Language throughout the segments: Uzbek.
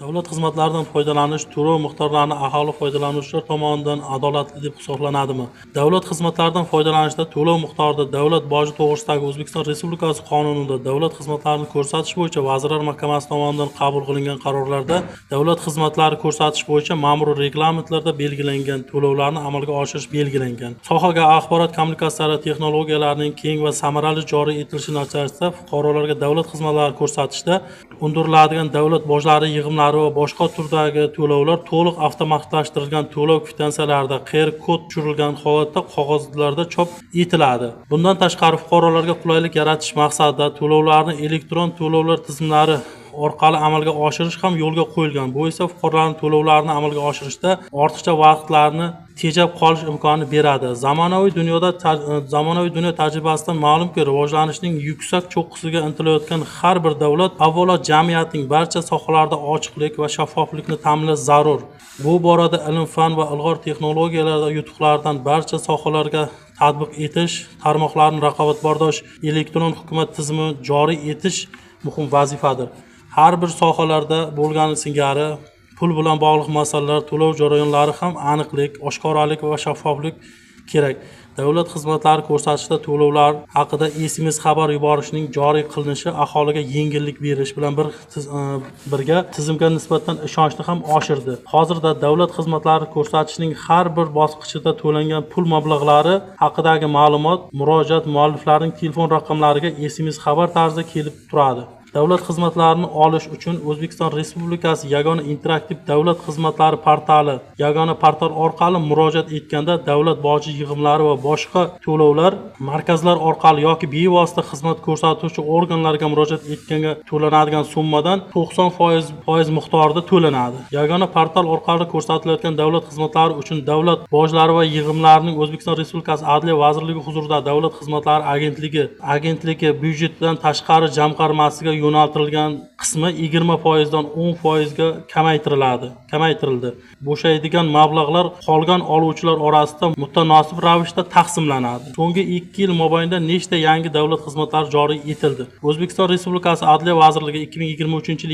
Davlat xizmatlaridan foydalanish to'lov miqdorlarini aholi foydalanuvchilar tomonidan adolatli deb hisoblanadimi? Davlat xizmatlaridan foydalanishda to'lov miqdorida davlat boji to'g'risidagi O'zbekiston Respublikasi qonunida, davlat xizmatlarini ko'rsatish bo'yicha Vazirlar Mahkamasi tomonidan qabul qilingan qarorlarda, davlat xizmatlari ko'rsatish bo'yicha ma'muriy reglamentlarda belgilangan to'lovlarni amalga oshirish belgilangan. Sohaga axborot kommunikatsiyalari texnologiyalarining keng va samarali joriy etilishi natijasida fuqarolarga davlat xizmatlari ko'rsatishda undiriladigan davlat bojlari, yig'imlari va boshqa turdagi to'lovlar to'liq avtomatlashtirilgan to'lov kvitansiyalarida QR kod tushirilgan holatda qog'ozlarda chop etiladi. Bundan tashqari, fuqarolarga qulaylik yaratish maqsadida to'lovlarni elektron to'lovlar tizimlari orqali amalga oshirish ham yo'lga qo'yilgan. Bu esa fuqarolarning to'lovlarni amalga oshirishda ortiqcha vaqtlarni tejab qolish imkonini beradi. Zamonaviy dunyo tajribasidan ma'lumki, rivojlanishning yuksak cho'qqisiga intilayotgan har bir davlat avvalo jamiyatning barcha sohalarida ochiqlik va shaffoflikni ta'minlash zarur. Bu borada ilm, fan va ilg'or texnologiyalarda yutuqlardan barcha sohalarga tatbiq etish, tarmoqlarni raqobatbardosh elektron hukumat tizimi joriy etish muhim vazifadir. Har bir sohalarda bo'lgani singari pul bilan bog'liq masalalar, to'lov jarayonlari ham aniqlik, oshkoralik va shaffoflik kerak. Davlat xizmatlari ko'rsatishda to'lovlar haqida SMS xabar yuborishning joriy qilinishi aholiga yengillik berish bilan birga tizimga nisbatan ishonchni ham oshirdi. Hozirda davlat xizmatlari ko'rsatishning har bir bosqichida to'langan pul mablag'lari haqidagi ma'lumot murojaat mualliflarining telefon raqamlariga SMS xabar tarzida kelib turadi. Davlat xizmatlarini olish uchun O'zbekiston Respublikasi yagona interaktiv davlat xizmatlari portali, yagona portal orqali murojaat etganda davlat boji, yig'imlari va boshqa to'lovlar markazlar orqali yoki bevosita xizmat ko'rsatuvchi organlarga murojaat etganga to'lanadigan summadan 90% miqdorida to'lanadi. Yagona portal orqali ko'rsatilayotgan davlat xizmatlari uchun davlat bojlari va yig'imlarining O'zbekiston Respublikasi Adliya vazirligi huzurida Davlat xizmatlari agentligi byudjetdan tashqari jamg'armasiga yo'naltirilgan qismi 20%dan 10%ga kamaytirildi. Bo'shaydigan mablag'lar qolgan oluvchilar orasida mutanosib ravishda taqsimlanadi. So'nggi 2 yil mobaynida nechta yangi davlat xizmatlari joriy etildi? O'zbekiston Respublikasi Adliya vazirligi 2023-yil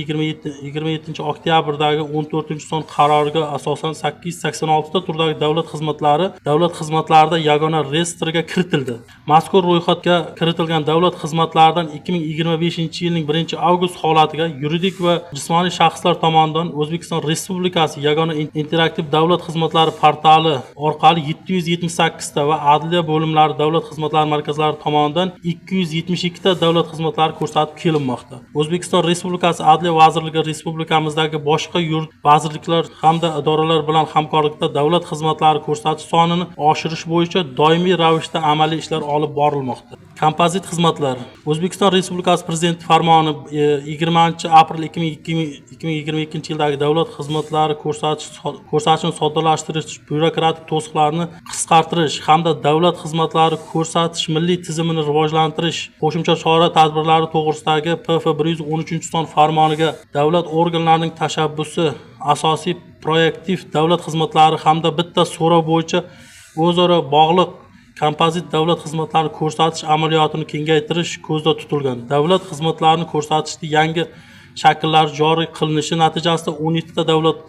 27-oktyabrdagi 14-son qaroriga asosan 886 ta turdagi davlat xizmatlari davlat xizmatlarida yagona reyestrga kiritildi. Mazkur ro'yxatga kiritilgan davlat xizmatlaridan 2025-yilning 1-avgust holatiga yuridik va jismoniy shaxslar tomonidan O'zbekiston Respublikasi yagona interaktiv davlat xizmatlari portali orqali 778 ta va adliya bo'limlari, davlat xizmatlari markazlari tomonidan 272 ta davlat xizmatlari ko'rsatib kelinmoqda. O'zbekiston Respublikasi Adliya vazirligi respublikamizdagi boshqa yurt vazirliklar hamda idoralar bilan hamkorlikda davlat xizmatlari ko'rsatish sonini oshirish bo'yicha doimiy ravishda amaliy ishlar olib borilmoqda. Kompozit xizmatlar. O'zbekiston Respublikasi Prezidenti farmoni 20 aprel 2022-yildagi davlat xizmatlari ko'rsatishni soddalashtirish, byurokratik to'siqlarni qisqartirish hamda davlat xizmatlari ko'rsatish milliy tizimini rivojlantirish qo'shimcha chora tadbirlari to'g'risidagi PF 113-son farmoniga davlat organlarining tashabbusi asosiy proaktiv davlat xizmatlari hamda bitta so'rov bo'yicha o'zaro bog'liq kompozit davlat xizmatlarini ko'rsatish amaliyotini kengaytirish ko'zda tutilgan. Davlat xizmatlarini ko'rsatishda yangi shakllari joriy qilinishi natijasida 17 ta davlat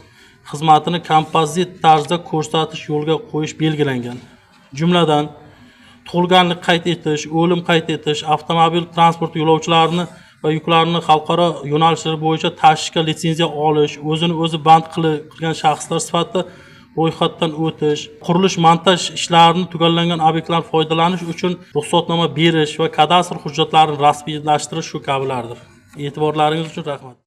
xizmatini kompozit tarzda ko'rsatish yo'lga qo'yish belgilangan. Jumladan, tug'ilganlik qayd etish, o'lim qayd etish, avtomobil transporti yo'lovchilarini va yuklarni xalqaro yo'nalishlar bo'yicha tashishga litsenziya olish, o'zini o'zi band qilgan shaxslar sifatida ro'yxatdan o'tish, qurilish montaj ishlarini tugallangan obyektlardan foydalanish uchun ruxsatnoma berish va kadastr hujjatlarini rasmiylashtirish shu kabilardir. E'tiborlaringiz uchun rahmat.